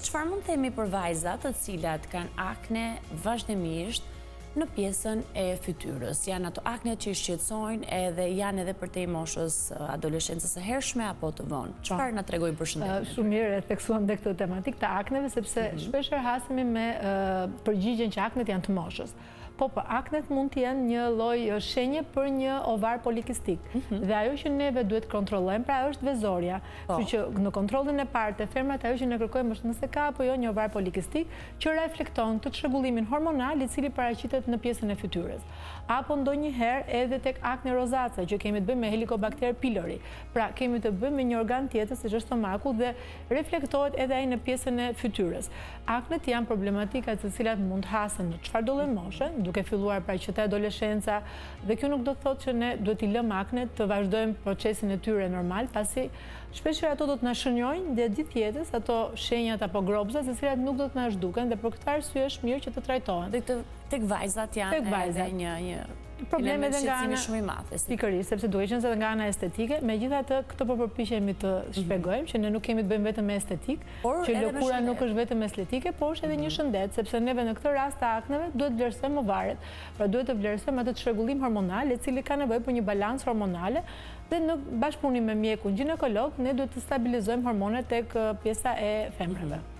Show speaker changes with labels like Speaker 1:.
Speaker 1: Çfarë mund të themi për vajzat të cilat kanë akne vazhdimisht në pjesën e fytyrës? Janë ato aknet që i shqetësojnë edhe janë edhe përtej moshës adoleshencës së hershme apo të vonë. Po. Çfarë na tregojnë për shëndetin?
Speaker 2: Shumë mirë e theksuam dhe këtë tematikë të akneve sepse mhm. shpeshherë hasemi me përgjigjen që aknet janë të moshës. Po, po, aknet mund të jenë një lloj shenje për një ovar polikistik. Mhm. Dhe ajo që neve duhet të kontrollojmë, pra është vezorja. Po. Kështu që në kontrollin e parë te femrat ajo që ne kërkojmë është nëse ka apo jo një ovar polikistik që reflekton të çrregullimin hormonal i cili paraqitet në pjesën e fytyrës. Apo ndonjëherë edhe tek akne rozace që kemi të bëjmë me Helicobacter pylori. Pra kemi të bëjmë me një organ tjetër siç është stomaku dhe reflektohet edhe ai në pjesën e fytyrës. Aknet janë problematika të cilat mund të hasen në çfarëdo lloj moshe, duke filluar pra që te adoleshenca, dhe kjo nuk do të thotë që ne duhet t'i lëmë aknet të vazhdojnë procesin e tyre normal, pasi shpeshherë ato do të na shënjojnë gjatë gjithë jetës ato shenjat apo gropëzat të cilat nuk do të na zhduken dhe për këtë arsye është mirë që të trajtohen.
Speaker 1: Dhe tek vajzat janë edhe një një
Speaker 2: problem edhe nga ana
Speaker 1: shumë i madh.
Speaker 2: Pikërisht, sepse duke qenë se edhe nga ana estetike, megjithatë këtë po përpiqemi të mhm. shpjegojmë që ne nuk kemi të bëjmë vetëm me estetikë, që lëkura nuk është vetëm estetike, por është edhe një mhm. shëndet, sepse neve në këtë rast të akneve duhet të vlerësojmë ovaret. Pra duhet të vlerësojmë atë çrregullim hormonal, i cili ka nevojë për një balancë hormonale dhe në bashkëpunim me mjekun gjinekolog ne duhet të stabilizojmë hormonet tek pjesa e femrave. Mhm.